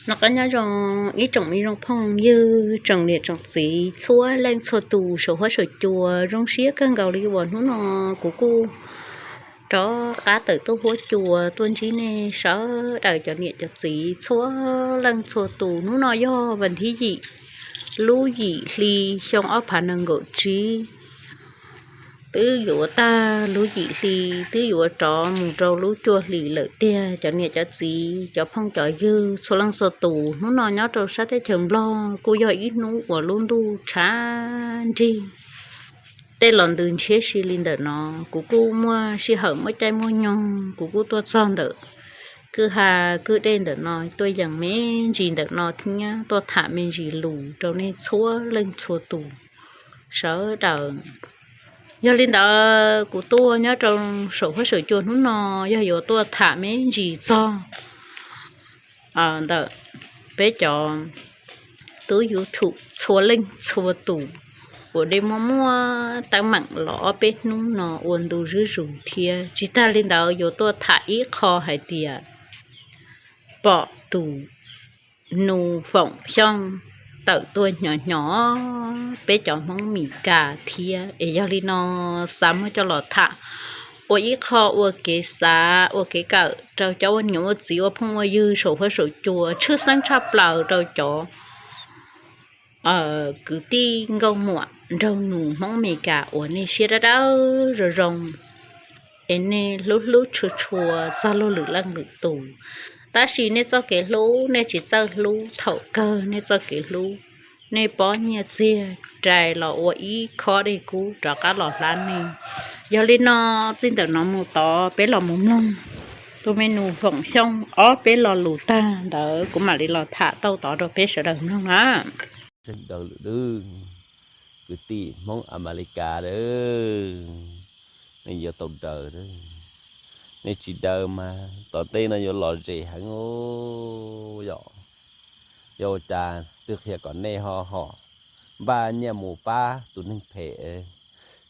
Noj qab nyob zoo ib tsoom me zoo phooj ywg, tsoom niam tsoom txiv txhua leej txhua tus saum huab saum cua. Zoo siab kawg nkaus li uas hnub no kuv kuj rov qab tawm tuaj huab cua tuaj ntsib nej sawv daws cov niam cov txiv txhua leej txhua tus. Hnub no yog vas thib yim lub yim hli xyoo ob phav nees nkaum tsib. Twb yuav tag lub yim hli, twb yuav rov mus rau lub cuaj hlis lawm tiag. Cov niam cov txiv, cov phooj cov ywg txhua leej txhua tus, hnub no nyob rau sab teb chaws Nplog kuj yog ib hnub uas lub ntuj tshav nrig, tej los ntws ntshiab si li ntawm no. Kuv kuj muaj sij hawm muaj caij muaj nyoog, kuv kuj tuaj txog ntawm kwj ha kwj dej ntawm no, tuaj yees me ntsis ntawm no thiab tuaj tham me ntsis lus rau nej txhua leej txhua tus sawv daws. Yog li ntawd kuv tuaj nyob rau saum huab saum cua hnub no yog yuav tuaj tham me ntsis txog ntawm peb cov tub YouTube txhua leej txhua tus uas nej muaj muaj teeb meem los ob peb hnub no ua ntu zuj zus thiab. Tsis tag li ntawd yuav tuaj tham ib qho hais tias pom tus nus Foom Xyooj tawm tuaj hnyo hnyo peb cov Hmoob Mes Kas thiab. Es yog li no xav muab coj los tham ua ib qho ua kev xav ua kev kawm rau cov ua niam ua txiv ua phooj ua ywg saum huab saum cua, tshwj xeeb tshaj plaws rau cov kwv tij nkauj muam nraug nus Hmoob Mes Kas uas nej siab dawb dawb zoo zoo, es nej hlub hlub tshua tshua txog luag lwm leej lwm tus. Tab sis nej txoj kev hlub nej tsis txawj hlub thaum kawg nej txoj kev hlub, nej pob nyiaj txiag rais los ua ib khob dej kub rov qab los hlab nej. Yog li no, txij ntawm no mus tod peb los mus mloog tus me nus Foom Xyooj ob peb lo lus tag ntawd kuv mam li los tham tau tod rau peb sawv daws mloog na. Daws lwm, kwv tij Hmoob Amelikas, nej yuav tau daws. Nej tsis daws mas tom ntej no yuav lom zem heev yom. Yog ua cas twb qhia kom nej ho ho npaj nyiaj mus pab tus neeg phem,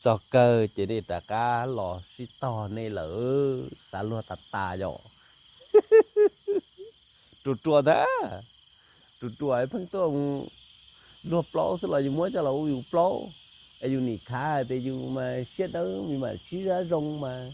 txog kawg ces nej rov qab los sib tog nej lawm, xav luag tas tas yom. Ruam ruam ntag, ruam ruam pheej tuaj mus luag plaub xwb los yus muab coj los ua yus plaub, es yus nim khav hais tias yus mas siab dawb mas sib zab zoo mas,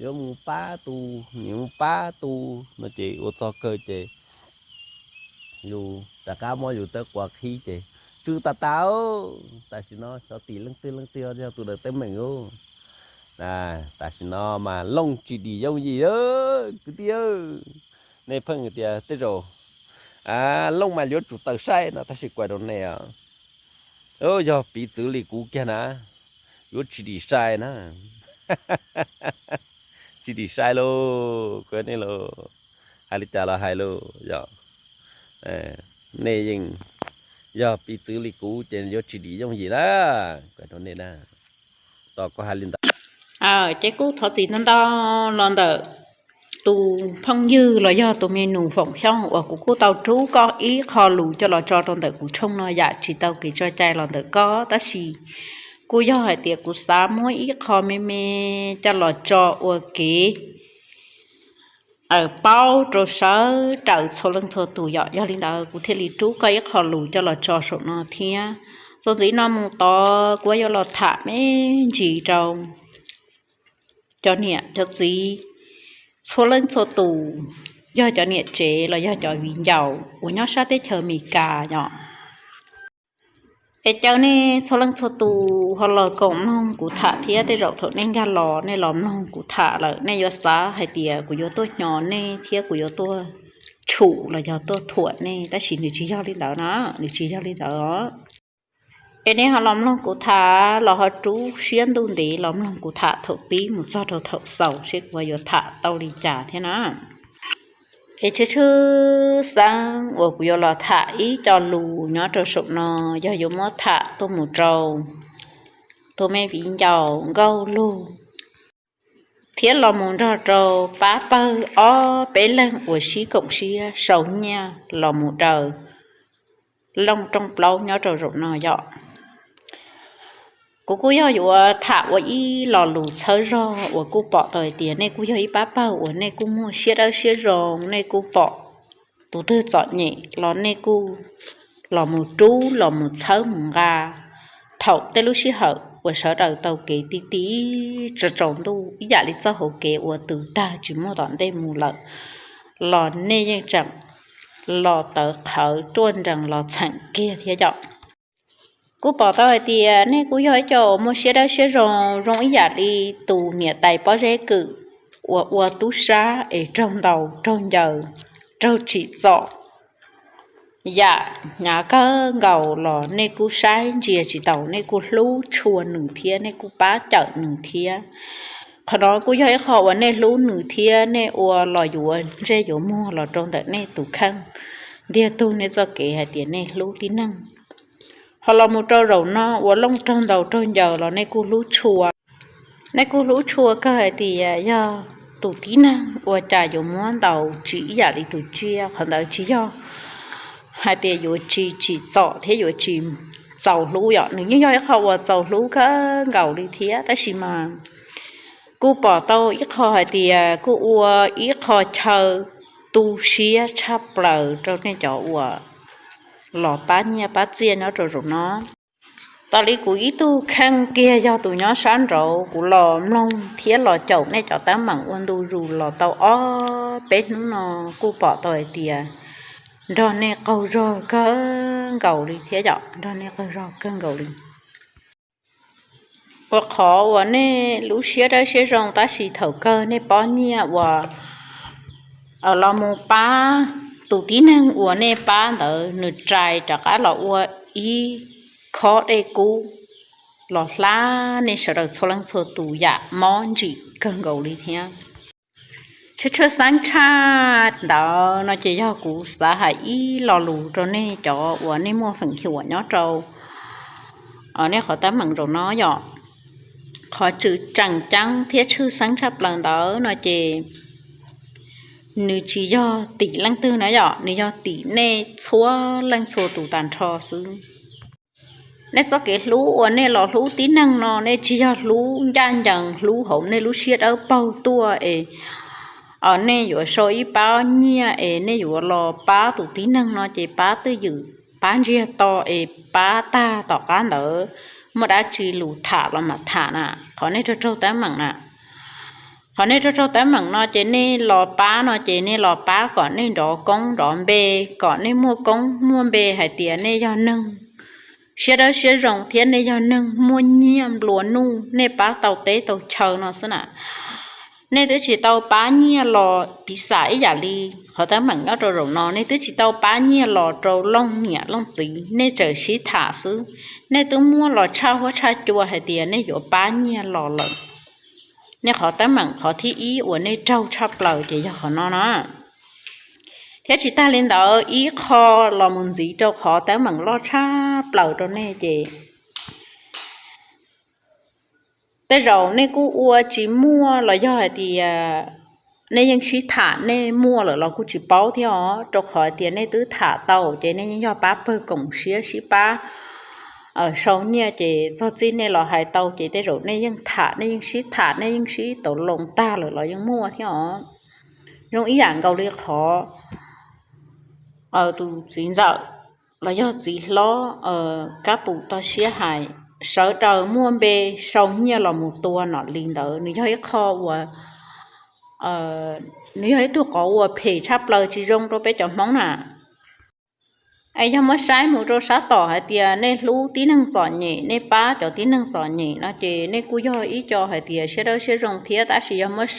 yuav mus pab tus, nim mus pab tus no ces ua txog kawg ces yus rov qab muab yus tawb quav qhib ces tsw tas tas. Tam sim no xyov tim leej twg leej twg yog tus daws teeb meem. Tam sim no mas Looj tsis dim yooj yim kwv tij. Nej pheej tias tej zaum Looj mas yuav tsum tawm sai no, tab sis kuv hais rau nej, yog piv txwv li kuv kiag na, yuav tsis dim sai na. Tsis dim sai lauj, kuv hais nej lauj, hais li cas los hais lauj, yog nej yeej, yog piv txwv li kuv ces yuav tsis dim yooj yim na, kuv hais rau nej na. Tos kuv hais li ntawd. Ces kuj thov txim ntau ntau los ntawm tus phooj ywg los yog tus me nus Foom Xyooj uas kuv kuj tau rub koj ib qho lus coj los tso rau ntawm kuv tshooj no, yam tsis tau kev tso cai los ntawm koj, tab sis kuj yog hais tias kuv xav muab ib qho me me coj los tso ua kev paub rau sawv daws txhua leej txhua tus yom. Yog li ntawd kuv thiaj li rub koj ib qho lus coj los tso saum no thiab. Txuas ntxiv no mus tod kuv yuav los tham me ntsis rau cov niam cov txiv txhua leej txhua tus, yog cov niam tsev los yog cov viv ncaus uas nyob sab teb chaws Amelikas yom. Es caw nej txhua leej txhua tus ho los koom mloog kuv tham thiab, tej zaum thaum nej nkag los nej los mloog kuv tham lawm nej yuav xav hais tias kuv yuav tuaj hnyo nej thiab kuv yuav tuaj tshum los yog tuaj thuam nej, tab sis nws tsis yog li ntawd na, nws tsis yog li ntawd. Es nej ho los mloog kuv tham los ho rub siab ntuj ntev los mloog kuv tham thaum pib mus txog rau thaum xaus seb kuv yuav tham tau li cas thiab na. Es tshwj tshwj xeeb uas kuv yuav los tham ib co lus nyob rau saum no yog yuav muab tham tuaj mus rau tus me viv ncaus Nkauj Lug thiab los mus nrog rau pab pawg ob peb leeg uas sib koom siab sau nyiaj los mus daws Looj rooj plaub nyob rau zaum no yom. Kuv kuj yog yuav tham ua ib lo lus txhawb zog uas kuj pom tau hais tias nej kuj yog ib pab pawg uas nej kuj muaj siab dawb siab zoo, nej kuj pom tus twg txom nyem los nej kuj los mus rub los mus txhawb mus nqa. Thaum tej lub sij hawm uas sawv daws tau kev ti ti tsaus ntuj ib yam li txoj hauv kev uas tus tag tsis muaj tom ntej mus lawm, los nej yeej tseem los tawv qhawv ruaj nrees los txheem kiag thiab yom. Kuj pom tau hais tias nej kuj yog ib co uas muaj siab dawb siab zoo, zoo ib yam li tus niam tais pob zeb kwm uas ua tub sab es raug ntaus raug ncaws, raug tsim txom, yam hnyav kawg nkaus los nej kuj saib ntsia tsis taus, nej kuj hlub tshua nws thiab nej kuj pab cawm nws thiab. Qhov no kuj yog ib qho uas nej hlub nws thiab nej ua los yuav ntsej yuav muag los rau ntawm nej tus kheej, ntiag tug nej txoj kev hais tias nej hlub tib neeg. Ho los mus rau zaum no uas Looj raug ntaus raug ncaws los nej kuj hlub tshua. Nej kuj hlub tshua kawg hais tias yog tus tib neeg ua cas yuav muab ntaus tsim ib yam li tus tsiaj, qhov ntawd tsis yog hais tias yuav tsis tsim txom thiab yuav tsis txaus hlub yom, nws yeej yog ib qho uas txaus hlub kawg nkaus li thiab. Tab sis mas kuj pom tau ib qho hais tias kuj ua ib qho chaw tu siab tshaj plaws rau nej cov uas los pab nyiaj pab txiaj nyob rau zaum no. Tos li kuv ib tug kheej kiag yog tus nyob sab nraud, kuv los mloog thiab los caum nej cov teeb meem ua ntu zus los tau ob peb hnub no, kuj pom tau hais tias nrog nej qaug zog kawg nkaus li thiab yom, nrog nej qaug zog kawg nkaus li. Ua qhov uas nej lub siab dawb siab zoo tab sis thaum kawg nej pob nyiaj uas los mus pab tus tib neeg uas nej pab ntawd nws rais rov qab los ua ib khob dej kub los hlab nej sawv daws txhua leej txhua tus yam mob ntsim kawg nkaus li thiab. Tshwj tshwj xeeb tshaj ntawd no ces yog kuv xav hais ib lo lus rau nej cov uas nej muaj feem xyuam nyob rau nej qhov teeb meem zaum no yom. Qhov tseem ceeb thiab tshwj xeeb tshaj plaws ntawd no ces nws tsis yog tim leej twg na yom, nws yog tim nej txhua leej txhua tus tag nrho xwb. Nej txoj kev hlub uas nej los hlub tib neeg no nej tsis yog hlub ncaj ncees, hlub hauv nej lub siab dawb paug tuaj es nej yuav sau ib pab nyiaj es nej yuav los pab tus tib neeg no ces pab twj ywm, pab ntsiag to es pab tag tom qab ntawd muaj dab tsi lus tham los mam tham na. Qhov nej raug raug teeb meem na, qhov nej raug raug teeb meem no ces nej los pab no ces nej los pab kom nej nrov koob nrov npe, kom nej muaj koob muaj npe hais tias nej yog neeg siab dawb siab zoo thiab nej yog neeg muaj nyiaj nplua nuj, nej pab tau teb tau chaw no xwb na. Nej twb tsis tau pab nyiaj los piv xam ib yam li qhov teeb meem nyob rau zaum no, nej twb tsis tau pab nyiaj los rau Looj niam Looj txiv, nej tseem sib tham xwb. Nej twb muab los tshaj huab tshaj cua hais tias nej yuav pab nyiaj los lawm. Nej qhov teeb meem qhov thib ib uas nej raug tshaj plaws ces yog qhov no na. Thiab tsis tag li ntawd, ib qho los mus ntxiv rau qhov teeb meem loj tshaj plaws rau nej ces tej zaum nej kuj ua tsis muaj los yog hais tias nej yeej sib tham, nej muaj lawm los kuj tsis paub thiab os, rau qhov hais tias nej twb tham tau ces nej yeej yog pab pawg koom siab sib pab sau nyiaj ces txog txij nej los hais tau ces tej zaum nej yeej tham, nej yeej sib tham, nej yeej sib tau loo tag lawm los yeej muaj thiab os. Zoo ib yam nkaus li qhov tus txiv ntxawm los yog txiv hlob Kab Pum toj siab hais, sawv daws muaj npe sau nyiaj los mus tua nom li ntawd, nws yog ib qho uas nws yog ib tug qhov uas phem tshaj plaws tsis zoo rau peb cov Hmoob na. Es yog muab saib mus rau sab tom hais tias nej hlub tib neeg txom nyem, nej pab cov tib neeg txom nyem no ces nej kuj yog ib co hais tias siab dawb siab zoo thiab, tab sis yog muab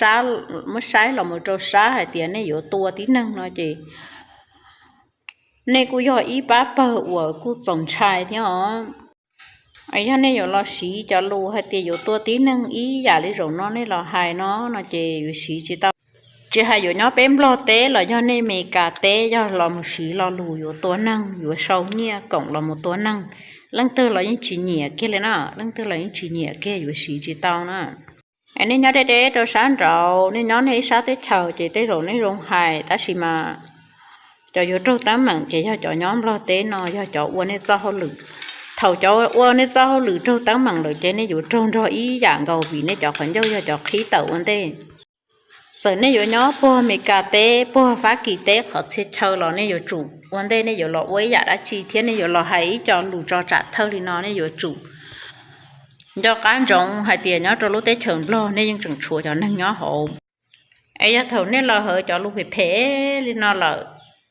saib los mus rau sab hais tias nej yuav tua tib neeg no ces nej kuj yog ib pab pawg uas kuj txaus ntshai thiab os. Yog nej yuav los siv cov lus hais tias yuav tua tib neeg ib yam li zaum no nej los hais no no ces yuav siv tsis tau. Tsis hais yuav nyob peb Nplog teb los yog nej Meskas teb, yog los mus siv lo lus yuav tua neeg, yuav sau nyiaj koom los mus tua neeg, leej twg los yeej tsis nyiam kiag li na, leej twg los yeej tsis nyiam kiag, yuav siv tsis tau na. Es nej nyob deb deb rau sab nraud, nej nyob nej ib sab teb chaws ces tej zaum nej zoo hais, tab sis mas cov yuav raug teeb meem ces yog cov nyob Nplog teb no, yog cov ua nej txoj hauj lwm. Thaum cov ua nej txoj hauj lwm raug teeb meem lawm ces nej yuav raug nrog ib yam nkaus vim nej cov qhov ncauj yog cov qhib tawm ua ntej. Txawm nej yuav nyob puag Amelikas teb, puag Fab Kis teb, qhov txhia chaw los nej yuav tsum ua ntej nej yuav los ua ib yam dab tsi thiab nej yuav los hais ib co lus tso tsam thawj li no nej yuav tsum nco qab ntsoov hais tias nyob rau lub teb chaws Nplog nej yeej tseem tshuav cov neeg nyob hauv. Es yog thaum nej los hawv cov lus phem phem li no lawm,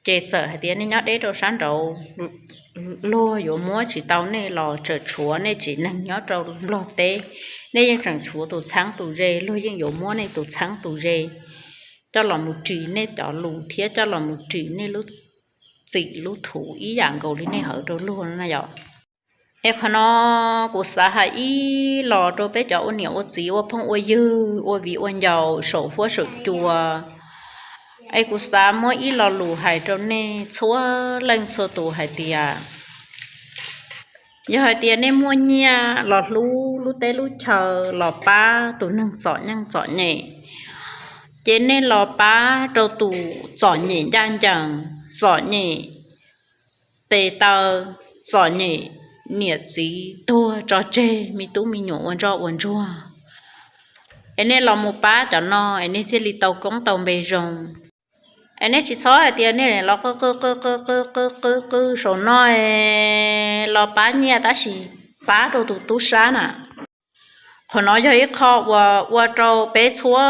ces txawm hais tias nej nyob deb rau sab nraud, luag yuav muab tsis tau nej los tseem tshuav nej tsev neeg nyob rau Nplog teb, nej yeej tseem tshuav tus txheeb tus ze, luag yeej yuav muab nej tus txheeb tus ze coj los mus ris nej cov lus thiab coj los mus ris nej lub txim lub thuv ib yam nkaus li nej hawv rau luag na yom. Es qhov no kuv xav hais ib los rau peb cov ua niam ua txiv ua phooj ua ywg ua viv ua ncaus saum huab saum cua. Es kuv xav muab ib lo lus hais rau nej txhua leej txhua tus hais tias, yog hais tias nej muaj nyiaj los hlub lub teb lub chaw los pab tus neeg txom nyem txom nyem, ces nej los pab rau tus txom nyem ncaj ncees, txom nyem tes taw, txom nyem niam txiv tuag tso tseg me tub me nyuam ua ntsoj ua ntsuag, es nej los mus pab cov no es nej thiaj li tau koob tau npe zoo. Es nej tsis txhob hais tias nej los qw qw qw qw qw qw qw saum no los pab nyiaj tab sis pab rau tus tub sab na. Qhov no yog ib qho uas ua rau peb txhua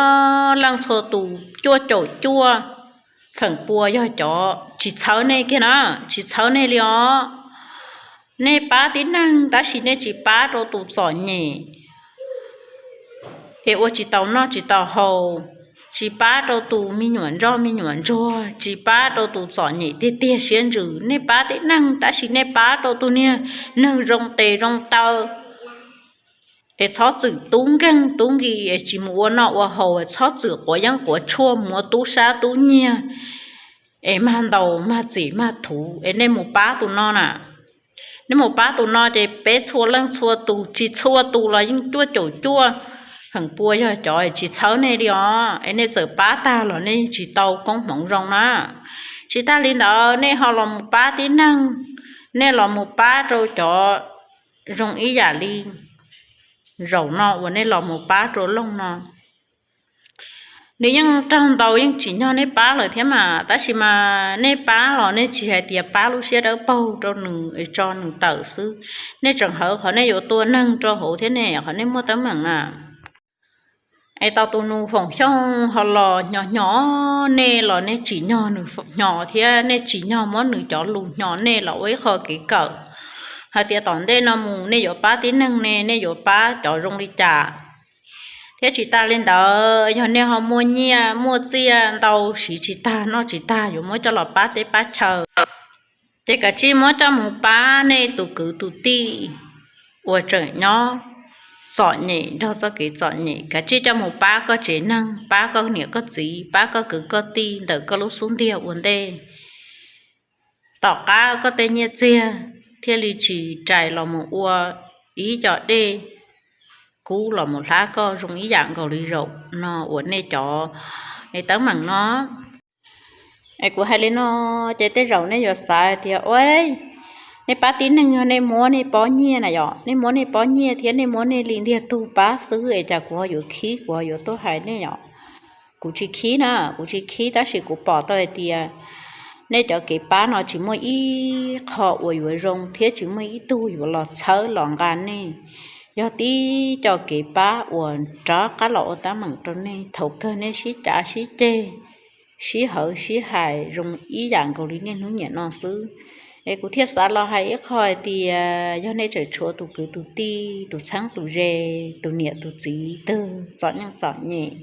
leej txhua tus cuaj caum cuaj feem pua yog cov tsis txhawb nej kiag na, tsis txhawb nej li os. Nej pab tib neeg tab sis nej tsis pab rau tus txom nyem es ua tsis tau noj tsis tau haus, tsis pab rau tus me nyuam ntsoj me nyuam ntsuag, tsis pab rau tus txom nyem tiag tiag siab ntsws. Nej pab tib neeg tab sis nej pab rau tus niag neeg zoo tes zoo taw, es txhob txwm tub nkeeg tub nki es tsis mus ua noj ua haus, txhob txwm quav yeeb quav tshuaj mus ua tub sab tub nyiag es mag ntaus mag txim mag thuv, es nej mus pab tus no na. Nej mus pab tus no ces peb txhua leej txhua tus tsis txhua tus los yeej cuaj caum cuaj feem pua yog cov tsis txhawb nej li os, es nej txawm pab tag los nej tsis tau koob hmoov zoo na. Tsis tag li ntawd nej ho los mus pab tib neeg, nej los mus pab rau cov zoo ib yam li zaum no uas nej los mus pab rau Looj no. Nws yeej raug ntaus yeej tsim nyog nej pab lawm thiab mas, tab sis mas nej pab los nej tsis hais tias pab lub siab dawb paug rau nws tso nws tawm xwb. Nej tseem hawv qhov nej yuav tua neeg rau hauv thiab ne, qhov nej muaj teeb meem na. Es tau tus nus Foom Xyooj ho los hnyos hnyos nej los nej tsim nyog nws hnyos thiab nej tsim nyog muab nws cov lus hnyos nej los ua ib qho kev kawm hais tias tom ntej no mus nej yuav pab tib neeg ne nej yuav pab cov zoo li cas. Thiab tsis tas li ntawd yog nej ho muaj nyiaj muaj txiaj ntau siv tsis tag noj tsis tag yuav muab coj los pab teb pab chaw, ces kav tsij muab coj mus pab nej tus kwv tus tij uas tseem nyob txom nyem nrog txoj kev txom nyem. Kav tsij coj mus pab koj tsev neeg, pab koj niam koj txiv, pab koj kwv koj tij ntawm koj lub xub ntiag ua ntej. Tom qab koj tej nyiaj txiag thiaj li tsis rais los mus ua ib co dej kub los mus hlab koj zoo ib yam nkaus li zaum no uas nej cov teeb meem no. Es kuv hais li no, ces tej zaum nej yuav xav tias, ua, nej pab tib neeg yog nej muab nej pob nyiaj na yom, nej muab nej pob nyiaj thiab nej muab nej li ntiag tug pab xwb es cas kuv ho yuav khib, kuv ho yuav tuaj hais nej yom? Kuv tsis khib na, kuv tsis khib tab sis kuv pom tau hais tias nej cov kev pab no tsis muaj ib qho uas yuav zoo thiab tsis muaj ib tug yuav los txhawb los nqa nej. Yog tib co kev pab uas rov qab los ua teeb meem rau nej thaum kawg nej sib cav sib ceg, sib hawv sib hais zoo ib yam nkaus li niaj hnub niam no xwb. Es kuv thiaj xav los hais ib qho hais tias yog nej tseem tshuav tus kwv tus tij, tus txheeb tus ze, tus niam tus txiv twg txom nyem txom nyem,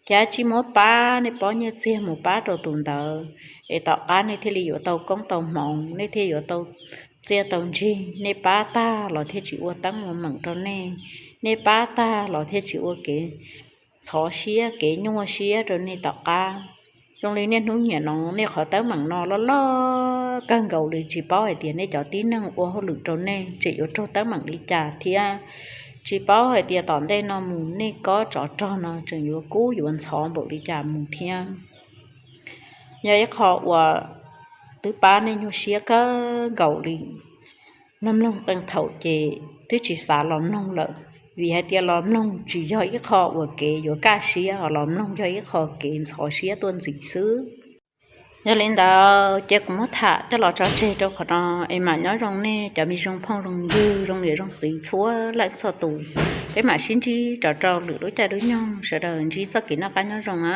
thiab tsij muab pab nej pob nyiaj txiag mus pab rau tus ntawd, es tom qab nej thiaj li yuav tau koob tau hmoov, nej thiaj yuav tau txiaj tau ntsig. Nej pab tag los thiaj tsis ua teeb ua meem rau nej, nej pab tag los thiaj tsis ua kev ntxhov siab kev nyuaj siab rau nej tom qab. Zoo li niaj hnub niam no nej qhov teeb meem no loj loj kawg nkaus li, tsis paub hais tias nej cov tib neeg ua hauj lwm rau nej tseem yuav raug teeb meem li cas thiab tsis paub hais tias tom ntej no mus nej kob tsov rog no tseem yuav kub yuav ntxhov npaum li cas mus thiab. Yog ib qho uas twb pab nej nyuaj siab kawg nkaus li. mloog mloog qee thaum ces twb tsis xav los mloog lawm, vim hais tias los mloog tsis yog ib qho uas kev yuav kaj siab, ho los mloog yog ib qho kev ntxhov siab tuaj ntxiv xwb. Yog li ntawd ces kuv muab tham coj los tso tseg rau qhov no, es mam nyob zoo nej cov me zoo phooj zoo ywg, zoo niam zoo txiv txhua leej txhua tus. Peb mam sib ntsib rov rau lwm lub caij lub nyoog, sawv daws ntsib txoj kev noj qab nyob zoo na.